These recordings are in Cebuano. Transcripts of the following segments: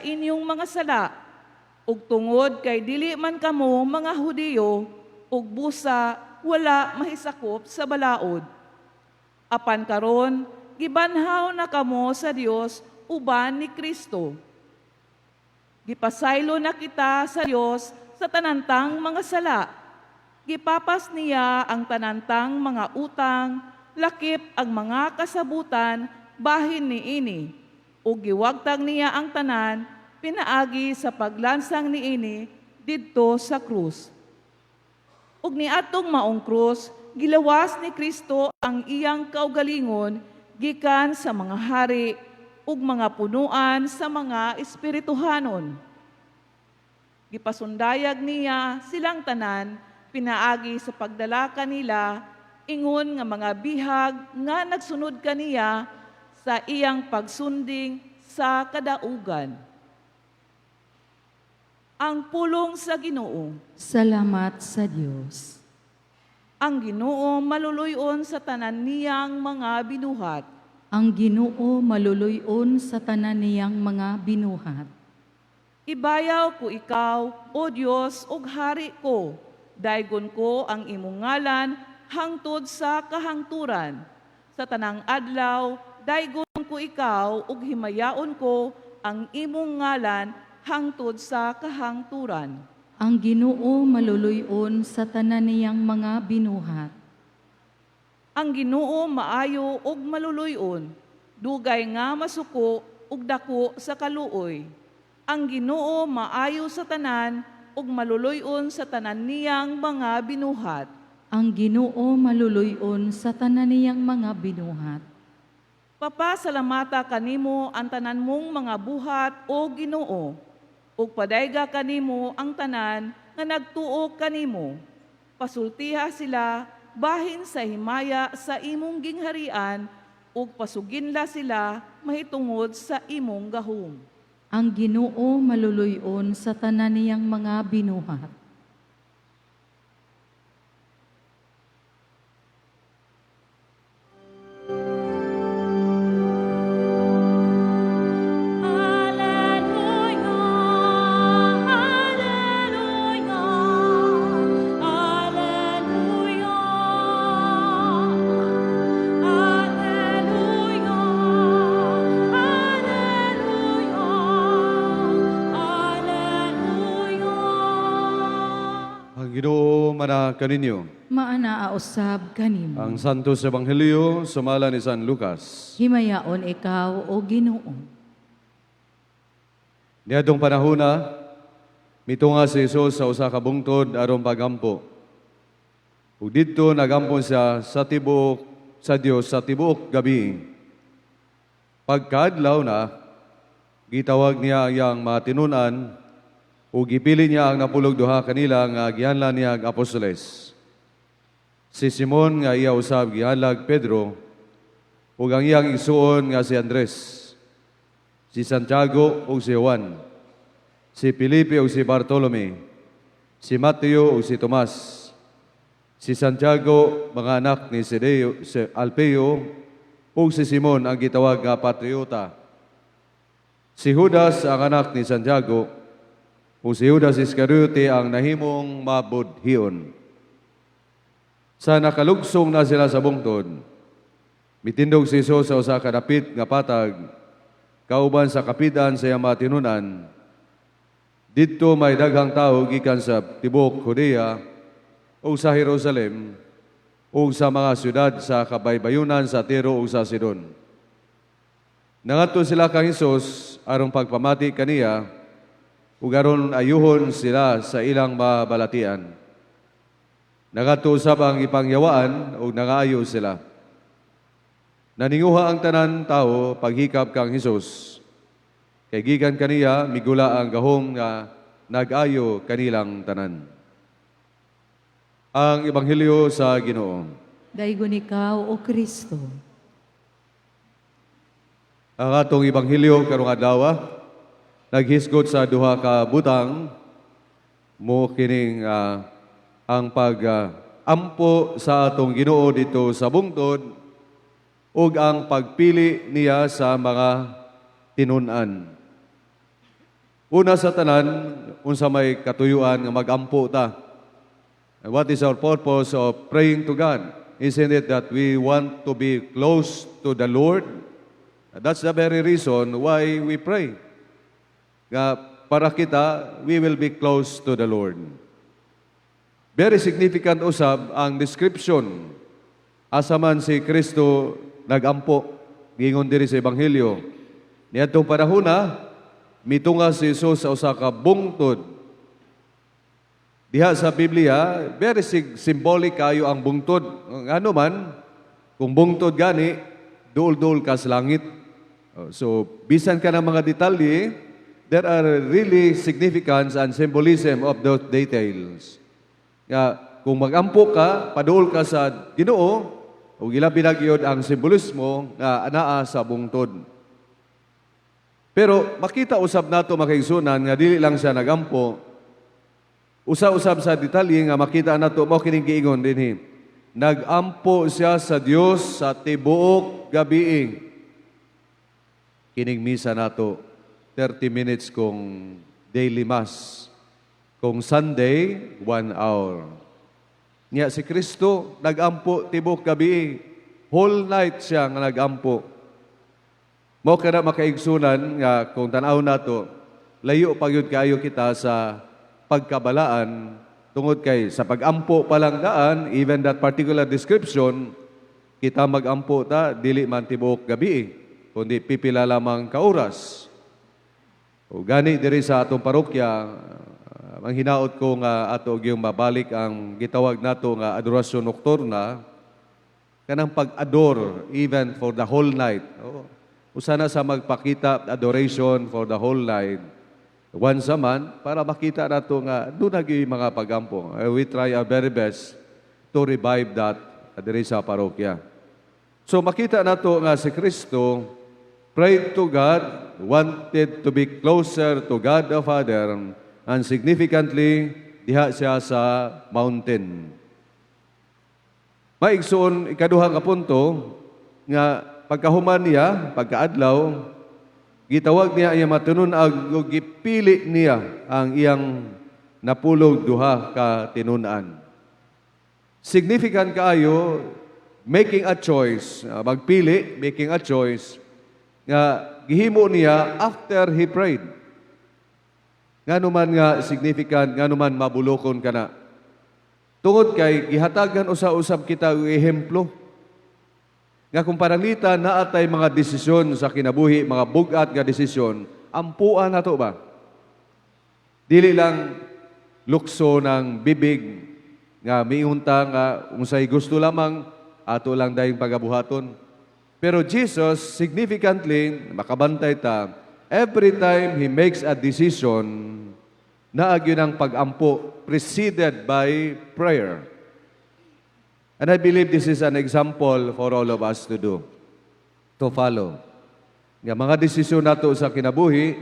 Inyong mga sala ug tungod kay dili man kamo mga Hudiyo ug busa wala mahisakop sa balaod. Apan karon gibanhaw na kamo sa Dios uban ni Kristo. Gipasaylo na kita sa Dios sa tanantang mga sala. Gipapas niya ang tanantang mga utang, lakip ang mga kasabutan bahin niini. Ug giwagtag niya ang tanan pinaagi sa paglansang niini didto sa krus. Ug niadtong maong krus, gilawas ni Kristo ang iyang kaugalingon gikan sa mga hari ug mga punuan sa mga espirituhanon. Gipasundayag niya silang tanan pinaagi sa pagdala kanila ingon nga mga bihag nga nagsunod kaniya sa iyang pagsunding sa kadaugan. Ang pulong sa Ginoo. Salamat sa Dios. Ang Ginoo maluluy-on sa tanan niyang mga binuhat. Ang Ginoo maluluy-on sa tanan niyang mga binuhat. Ibayaw ko ikaw, O Dios, ug hari ko. Daygon ko ang imong ngalan hangtod sa kahangturan. Sa tanang adlaw, daygon ko ikaw ug himayaon ko ang imong ngalan hangtod sa kahangturan. Ang Ginoo maluluy-on sa tanan niyang mga binuhat. Ang Ginoo maayo ug maluluy-on, dugay nga masuko ug dako sa kaluoy. Ang Ginoo maayo sa tanan ug maluluy-on sa tanan niyang mga binuhat. Ang Ginoo maluluy-on sa tanan niyang mga binuhat. Papasalamata kanimo ang tanan mong mga buhat, o Ginoo, ug padayga kanimo ang tanan nga nagtuo kanimo. Pasultiha sila bahin sa himaya sa imong gingharian ug pasuginla sila mahitungod sa imong gahom. Ang Ginoo maluluy-on sa tanan niyang mga binuhat. Alleluia, Alleluia, Alleluia, Alleluia, Alleluia, Alleluia. Ang Ginoo mana kaninyo. Maanaa usab kanimo. Ang Santos Ebanghelyo sumala ni San Lucas. Himayaon ikaw, O Ginoo. Niadtong panahona, mitunga si Jesus sa usa ka bungtod aron pagampo. Ug didto nagampo siya sa tibuok sa Dios sa tibuok gabi. Pagkaadlaw na, gitawag niya ang iyang mga tinun-an ug gipili niya ang 12 kanila nga gianlan niya ang apostoles. Si Simon nga iya usab gianlag Pedro ug ang iyang igsuon nga si Andres, si Santiago ug si Juan, si Felipe ug si Bartolome, si Mateo ug si Tomas, si Santiago mga anak ni Sedeo, si Alpeo ug si Simon ang gitawag nga patriota, si Judas ang anak ni Santiago ug si Judas Iscariote ang nahimong mabudhion. Sa nakalugsong na sila sa bungtod, mitindog si Jesus sa usa ka dapit nga patag, kauban sa kapidan sa iyang mga tinun-an. Didto may daghang tawo gikan sa tibuok Judea ug sa Jerusalem ug sa mga syudad sa kabaybayunan sa Tiro ug sa Sidon. Nangadto sila kang Hesus aron pagpamati kaniya ug aron ayuhon sila sa ilang mabalatian. Nangadto usab ang ipangyawaan ug nangaayo sila. Naninguha ang tanan tao paghikap kang Hesus. Kay gikan kaniya migula ang gahom nga nag-ayo kanilang tanan. Ang Ebanghelyo sa Ginoo. Daygon ikaw, O Kristo. Ang atong Ebanghelyo karong adlaw naghisgot sa duha ka butang mo kining ang pag-ampo sa atong Ginoo dito sa bungtod ug ang pagpili niya sa mga tinun-an. Una sa tanan, unsa may katuyuan nga magampo ta? And what is our purpose of praying to God? Isn't it that we want to be close to the Lord? That's the very reason why we pray. Nga para kita, we will be close to the Lord. Very significant usab ang description. Asa man si Kristo nagampo, giingon diri sa Ebanghelyo. Niadtong panahona, mitunga si Jesus sa usa ka bungtod. Diha sa Biblia, very symbolic kayo ang bungtod. Ano man, kung bungtod gani, duol-duol ka sa langit. Oh, so, bisan ka ng mga detalye, there are really significance and symbolism of those details. Nga, kung magampo ka, paduol ka sa Ginoo, ug ilabi na gyud ang simbolismo nga anaa sa bungtod. Pero makita usab nato, mga kaigsuonan, nga dili lang siya nagampo. Usa-usab sa detalye nga makita nato mao kining giingon dinhi. Nagampo siya sa Dios sa tibuok gabi. Kining misa nato, 30 minutes kung daily mass. Kung Sunday, 1 hour. Nya si Kristo nagampo tibuok gabi. Whole night siya nga nagampo. Mao kana, mga kaigsuonan, nga kung tan-aw nato, layo pa gyud kaayo kita sa pagkabalaan tungod kay sa pagampo pa lang daan, even that particular description, kita magampo ta, dili man tibuok gabi, kundi pipila lamang ka oras. O gani diri sa atong parokya, ang hinaot ko nga ato gyung mabalik ang gitawag nato nga adorasyon nocturna, kanang pag-adore even for the whole night. Oo. Usa na sa magpakita adoration for the whole night once a month para makita nato nga duna gyud mga pagampo. We try our very best to revive that diri sa parokya. So makita nato nga si Kristo prayed to God, wanted to be closer to God the Father, and significantly, diha siya sa mountain. Maigsoon, ikaduha nga punto, nga pagkahuman niya, pagkaadlaw, gitawag niya ang matinud-an ug gipili niya ang iyang 12 ka tinun-an. Significant kaayo making a choice, magpili, making a choice, nga gihimo niya after he prayed. Ngano man nga significant, ngano man mabulokon kana? Tungod kay gihatagan usa-usab kita og ehemplo. Nga kung pananglitan naa tay mga desisyon sa kinabuhi, mga bugat nga desisyon, ampuan nato ba? Dili lang lukso ng bibig nga miunta nga unsay gusto lamang ato lang dayong pagabuhaton. Pero Jesus, significantly, makabantay ta, every time He makes a decision, naa gyud ang pag-ampo preceded by prayer. And I believe this is an example for all of us to do, to follow. Nga mga desisyon nato sa kinabuhi,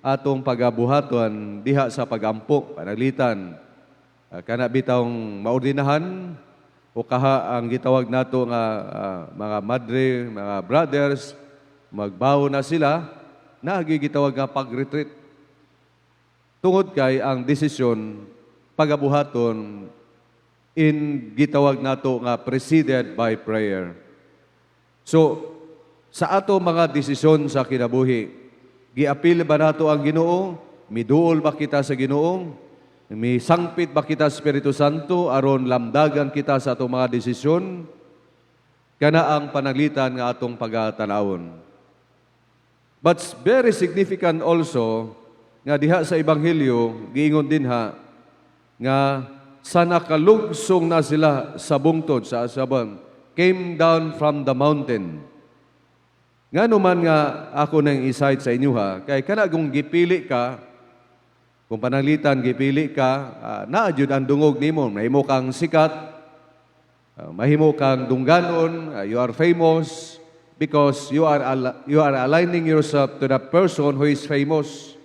atong pagabuhaton diha sa pagampo, pananglitan. Kana bitawng maordinahan o kaha ang gitawag nato nga mga madre, mga brothers, magbawo na sila, naa gitawag nga pag-retreat. Tungod kay ang desisyon pagabuhaton in gitawag nato nga preceded by prayer. So, sa ato mga desisyon sa kinabuhi, giapil ba nato ang Ginoo? Miduol ba kita sa Ginoo? Misangpit ba kita sa Espiritu Santo aron lamdagan kita sa atong mga desisyon? Kana ang pananglitan nga atong pagatanawon. But very significant also nga diha sa Ebanghelyo giingon dinha nga sa nakalugsong na sila sa bungtod sa asaban, came down from the mountain. Ngano man nga ako nang i-cite sa inyo ha, kay kana kung gipili ka, kung pananglitan gipili ka, naa jud ang dungog nimo, mahimo kang sikat, mahimo kang dungganon, you are famous because you are aligning yourself to the person who is famous.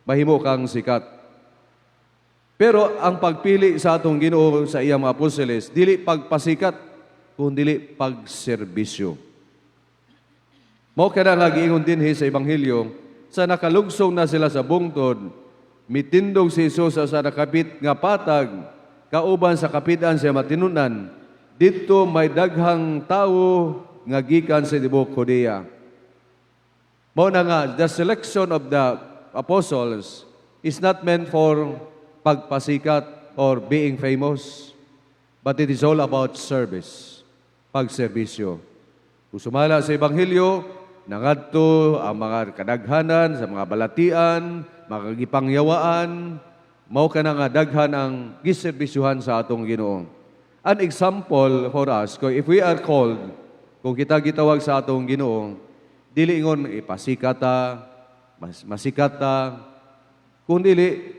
Mahimo kang sikat. Pero ang pagpili sa atong Ginoo sa iyang mga apostoles, dili pagpasikat, kun dili pagserbisyo. Mao kana nga giingon dinhi sa Ebanghelyo, Sa nakalugsong na sila sa bungtod, mitindog si Jesus sa nakapit nga patag, kauban sa kapitan sa matinunan. Didto may daghang tawo nga gikan sa tibuok Judea. Mao na nga, the selection of the apostles is not meant for pagpasikat or being famous, but it is all about service, pagserbisyo. Kung sumala sa Ebanghelyo, nangadto ang mga kadaghanan sa mga balatian, mga gipangyawaan, mao kana nga daghan ang giserbisyuhan sa atong Ginoo. An example for us, kung if we are called, kung kita gitawag sa atong Ginoo, dili ingon ipasikat ta, masikat ta, kung dili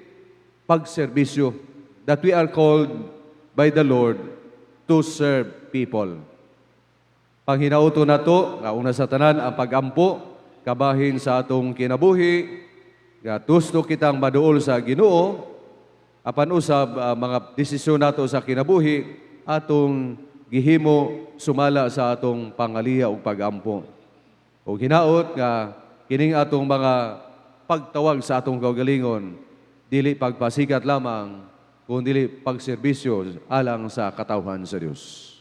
pagserbisyo, that we are called by the Lord to serve people. Panghinauto nato, nga una sa tanan ang pagampo, kabahin sa atong kinabuhi, nga tusto kitang maduol sa Ginoo, apan usab mga desisyon nato sa kinabuhi, atong gihimo sumala sa atong pangaliya ug pagampo. Ug hinaot nga kining atong mga pagtawag sa atong kaugalingon, dili pagpasikat lamang, kun dili pagserbisyo alang sa katawhan sa Dios.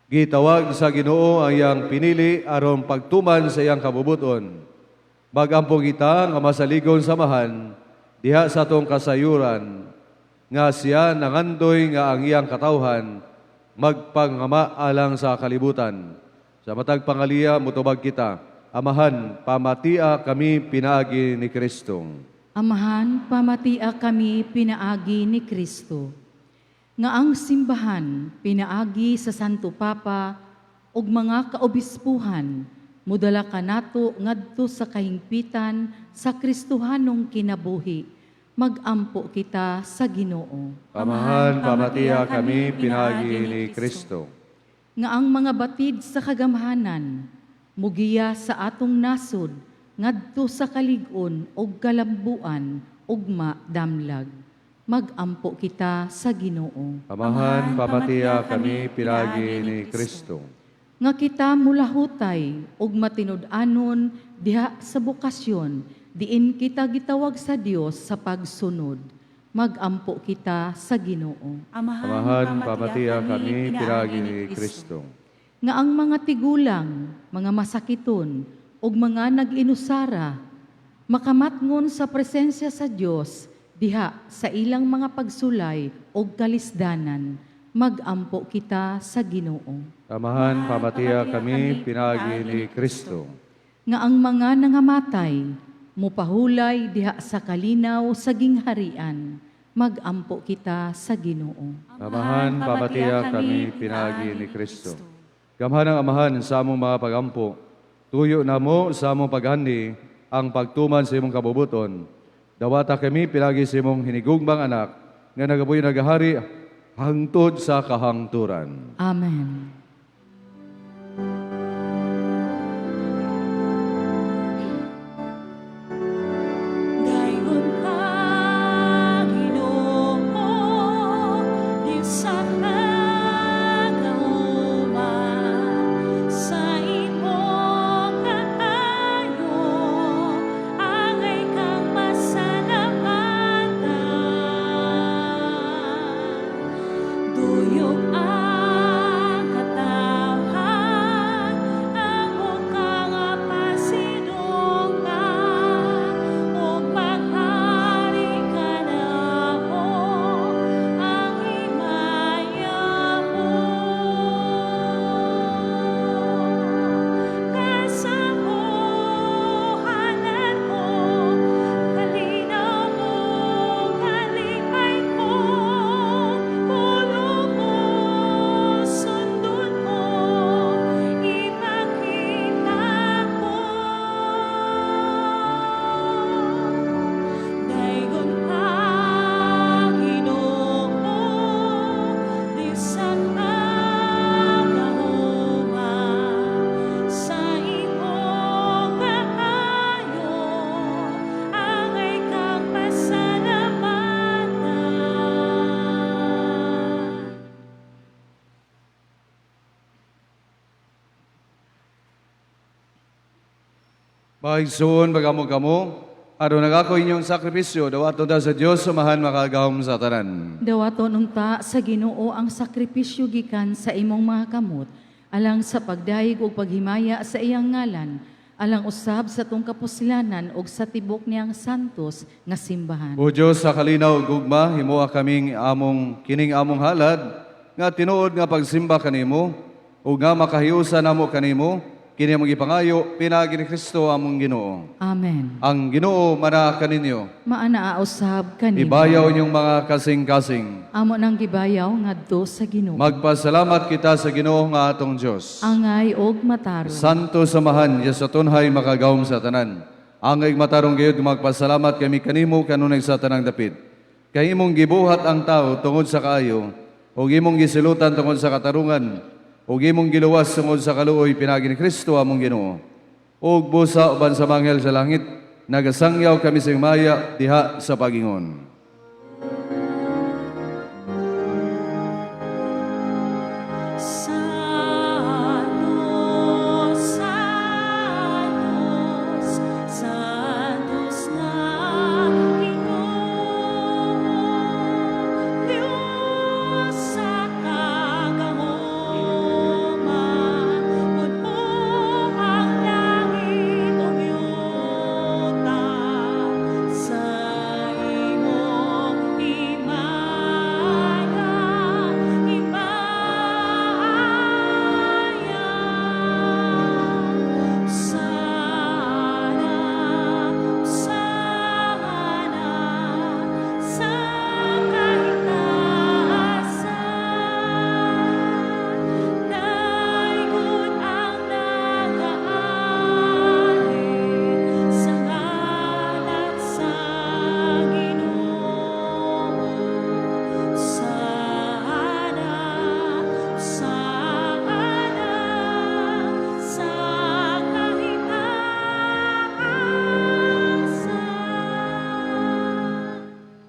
Gitawag sa Ginoo ang iyang pinili aron pagtuman sa iyang kabubuton. Magampo kita nga masaligon sa Amahan diha sa atong kasayuran nga siya nangandoy nga ang iyang katawhan magpangama alang sa kalibutan. Sa matag pangaliya mutubag kita, Amahan, pamatia kami pinaagi ni Kristo. Amahan, pamatia kami pinaagi ni Kristo. Nga ang simbahan pinaagi sa Santo Papa ug mga kaobispuhan mudala kanato ngadto sa kahingpitan sa Kristohanong kinabuhi. Magampo kita sa Ginoo. Amahan, pamatia kami pinaagi ni Kristo. Nga ang mga batid sa kagamhanan mugiya sa atong nasod ngadto sa kalig-on ug kalambuan ugma damlag. Magampo kita sa Ginoo. Amahan, pamatia kami pinaagi ni Kristo. Nga kita mulahutay ug matinud-anon diha sa bokasyon diin kita gitawag sa Dios sa pagsunod. Magampo kita sa Ginoo. Amahan, pamatia kami pinaagi ni Kristo. Nga ang mga tigulang, mga masakiton ug mga nag-inusara makamatngon sa presensya sa Dios diha sa ilang mga pagsulay ug kalisdanan. Magampo kita sa Ginoo. Amahan, pamatia kami pinaagi ni Kristo. Nga ang mga nangamatay mupahulay diha sa kalinaw sa gingharian. Magampo kita sa Ginoo. Amahan, pamatia kami pinaagi ni Kristo. Gamhanang Amahan sa among mga pagampo, tuyo namo sa among paghani ang pagtuman sa imong kabubuton. Dawata kami pinaagi sa imong hinigugmang anak nga nagabuhi nagahari hangtod sa kahangturan. Amen. Dayon ka, Ginoo, Diyos sa kagahuma, sa imong kaayo, angay kang masalamatan. Duyog ang Mga igsoon, magamo kamo, aron nagako inyong sakripisyo, dawaton ta sa Dios Amahan makagahom sa tanan. Dawaton unta sa Ginoo ang sakripisyo gikan sa imong mga kamot, alang sa pagdayeg ug paghimaya sa iyang ngalan, alang usab sa tong kapuslanan ug sa tibok niyang santos nga simbahan. O Dios sa kalinaw ug gugma, himoa kaming among kining among halad nga tinuod nga pagsimba kanimo ug nga makahiusa namo kanimo kini among gipangayo pinaagi ni Kristo among Ginoo. Amen. Ang Ginoo mana kaninyo. Maanaa usab kanimo. Ibayaw inyong mga kasing-kasing. Amo nang gibayaw ngadto sa Ginoo. Magpasalamat kita sa Ginoo nga atong Dios. Angay og matarong. Santo samahan, Diyos sa tunhay makagawom sa tanan. Angay matarong gayud magpasalamat kami kanimo kanunay sa tanang dapit. Kay imong gibuhat ang tao tungod sa kaayo, ug imong gisilutan tungod sa katarungan, ug imong giluwas tungod sa kaluoy pinaagi ni Kristo among Ginoo. Ug busa uban sa manghel sa langit, nagasangyaw kami sa himaya diha sa pagingon. Santos, Santos, Santos na Ginoo, Diyos sa kagahoman, puno ang langit ug yuta sa imong himaya, himaya. Sana, sana, sa kahitasan, daygon ang nagaari sa ngalan sa Ginoo. Sana, sana, sa kahitasan.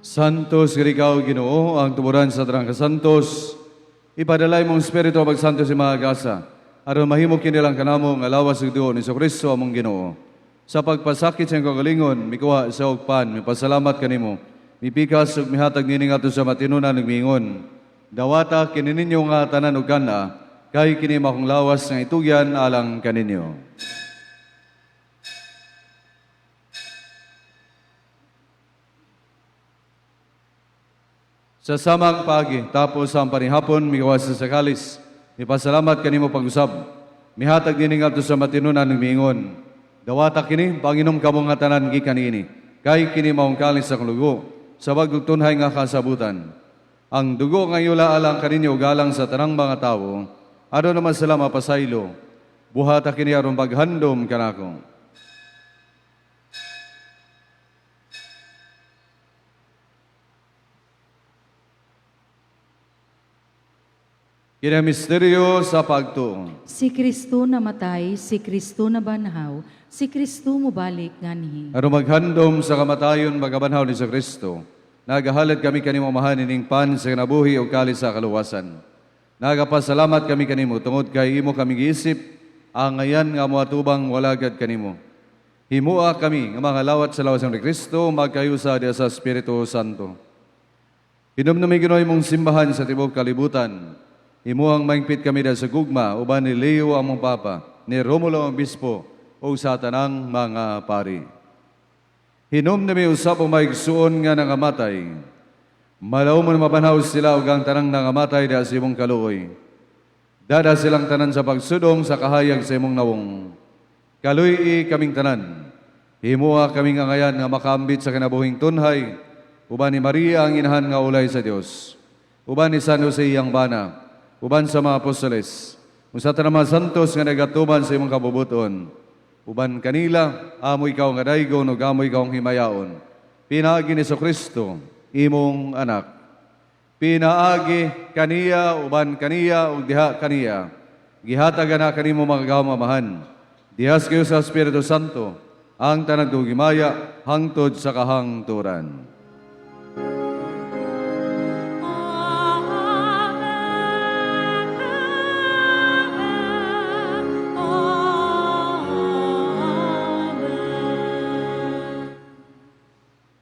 Santos ikaw Ginoo ang tumuran sa tanang kasantos. Ipadalay mong espiritu ang pagsanto si mga gasa. Aron mahimo kinilang kanamo nga lawas ug dugo ni Kristo among Ginoo. Sa pagpasakit sa iyang kagalingon, mikuha sa ugpan, mipasalamat kanimo. Mipikas ug mihatag nining ato sa matinunan ug miingon. Dawata kini ninyo nga tanan ug kana, kay kini makong lawas nga itugyan alang kaninyo. Sa samang pagi, tapos ang panihapon, migawas sa kalis. Mipasalamat kanimo pag-usab. Mihatag nining adto sa matinunan ng miingon. Dawata kini, panginom kamo nga tanan gikan niini. Kay kini maong kalis sa lugo, sa bagong tunhay nga kasabutan. Ang dugo nga yula alang kaninyo galang sa tanang mga tawo, aron naman sila mapasaylo. Buhata kini aron paghandom kanako. Kini ang misteryo sa pagtuo. Si Kristo namatay, si Kristo nabanhaw, si Kristo mobalik nganhi. Aron maghandom sa kamatayon magabanhaw ni sa Kristo, nagahalad kami kanimo Amahan ining pan sa kinabuhi ug kalis sa kaluwasan. Nagapasalamat kami kanimo tungod kay imo kami giisip ang ngayan nga moatubang walagad kanimo. Himua kami nga mga lawat sa lawas ni Kristo magkayusa diha sa Espiritu Santo. Hinumdumi Ginoo imong simbahan sa tibuok kalibutan. Himuang mahingpit kami dahil sa gugma uban ni Leo among Papa, ni Romulo ang Obispo ug sa tanang mga pari. Hinumdumi usab ang maigsuon nga nangamatay. Malaw mo na mabanhaw sila ug ang tanang nangamatay dahil sa imong kaluoy. Dada silang tanan sa pagsudong sa kahayag sa imong nawong. Kaluy kaming tanan. Himua kaming angayan nga makaambit sa kinabuhing tunhay. Uban ni Maria ang inahan nga ulay sa Dios. Uban ni San Jose iyang bana. Uban sa mga apostoles. Usa ta mga santos nga nagatuman sa imong kabubuton. Uban kanila, amo ikaw nga daygon ug amo ikaw ang himayaon. Pinaagi ni Kristo, imong anak. Pinaagi kaniya uban kaniya ug diha kaniya. Gihatag na kanimo mga amahan. Dihas kayo sa Espiritu Santo ang tanang himaya hangtod sa kahangturan. Amen. Amen.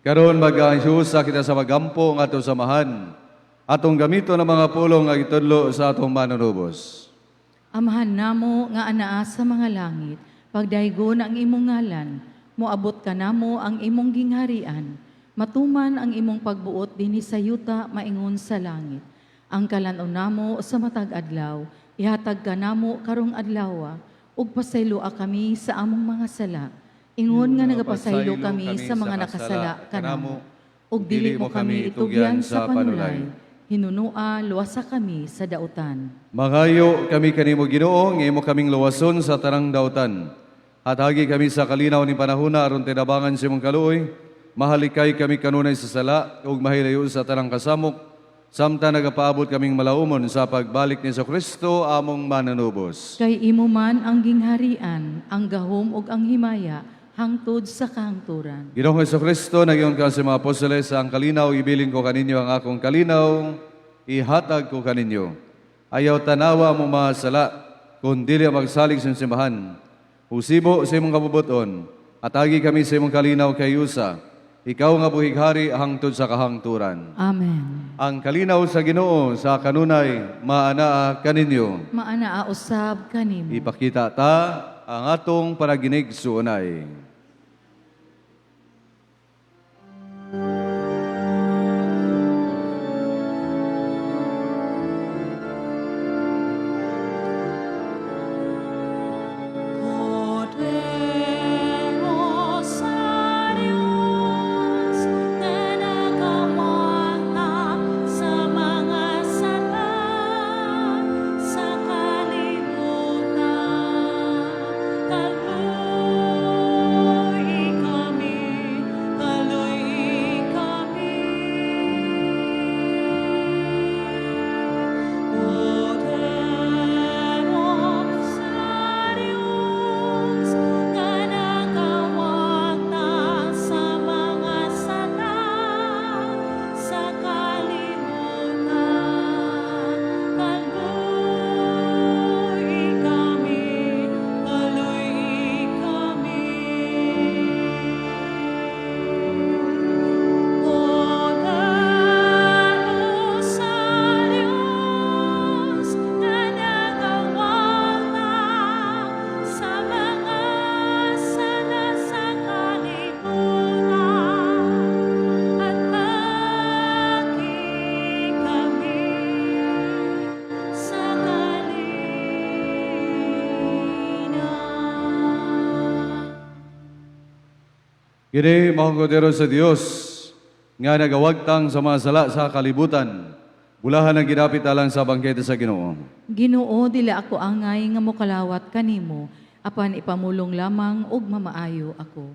Karon mag-ahiusa kita sa pagampo ngadto sa Amahan. Atong gamiton ang mga pulong nga gitudlo sa atong manunubos. Amahan namo nga anaa sa mga langit, pagdaygon ang imong ngalan, moabot kanamo ang imong gingharian, matuman ang imong pagbuot dinhi sa yuta maingon sa langit. Ang kalan-on namo sa matag adlaw, ihatag kanamo karong adlawa, ug pasayloa kami sa among mga sala. Ingon nga nagapasaylo kami sa mga nakasala kanamo. Ug dili mo kami itugyan sa panulay. Hinunua, luwasa kami sa dautan. Mangayo kami kanimo Ginoo, nga imo kaming luwason sa tanang dautan. Hatagi kami sa kalinaw ni panahona aron tinabangan sa imong kaluoy. Mahalikay kami kanunay sa sala ug mahilayo sa tanang kasamok. Samtang nagapaabot kaming malaumon sa pagbalik ni Kristo among mananubos. Kay imo man ang gingharian, ang gahom ug ang himaya, hangtod sa kahangturan. Ginoong Kristo, nagyon ka sa mga apostoles, ang kalinaw, ibilin ko kaninyo ang akong kalinaw, ihatag ko kaninyo. Ayaw tanawa mo mga sala, kung dili ang magsalig sa simbahan. Usibo sa imong kabubuton, atagi kami sa imong kalinaw kay Yusa. Ikaw nga buhighari hangtod sa kahangturan. Amen. Ang kalinaw sa Ginoo sa kanunay maanaa kaninyo. Maanaa usab kanimo. Ipakita ta ang atong panaginig suunay. Kordero sa Diyos nga nagawala sa mga sala sa kalibutan. Kaluoy kami, kaluoy kami. Kordero sa Diyos nga nagawala sa mga sala sa kalibutan. Kaluoy kami, kaluoy kami. Kordero sa Diyos nga nagawala sa mga sala sa kalibutan, at maki kami sa kalinaw. Kini mao ang kordero sa Dios nga nagawagtang sa mga sala sa kalibutan. Bulahan ang gidapit alang sa bangkete sa Ginoo. Ginoo, dili ako angay nga mokalawat kanimo, apan ipamulong lamang ug mamaayo ako.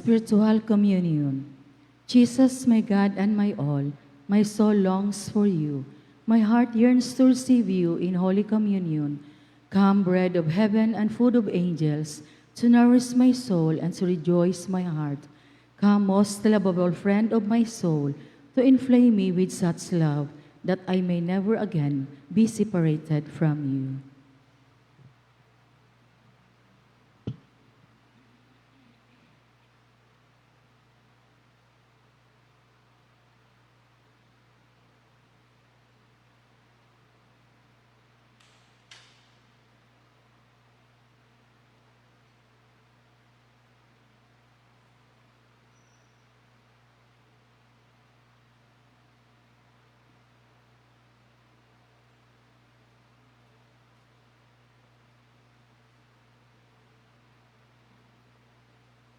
Spiritual Communion. Jesus, my God and my all, my soul longs for you. My heart yearns to receive you in Holy Communion. Come, bread of heaven and food of angels, to nourish my soul and to rejoice my heart. Come, most lovable friend of my soul, to inflame me with such love that I may never again be separated from you.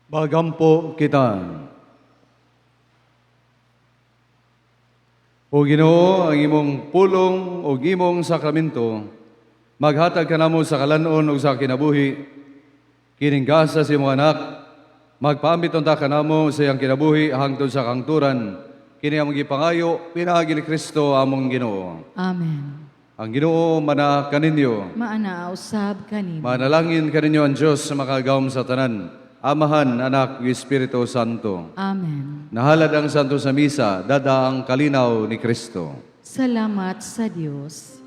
Magampo kita. O Ginoo, ang imong pulong o imong sakramento, maghatag kanamo sa kalan-on ug sa kinabuhi, kining gasa sa imong anak, magpaambit unta kanamo sa iyang kinabuhi hangtod sa kahangturan, kini among gipangayo pinaagi ni Kristo among Ginoo. Amen. Ang Ginoo mana kaninyo. Maana usab kanimo. Manalangin kaninyo ang Dios sa makagawom sa tanan, Amahan, Anak, ug Espiritu Santo. Amen. Nahalad ang Santo sa Misa, dada ang kalinaw ni Kristo. Salamat sa Dios.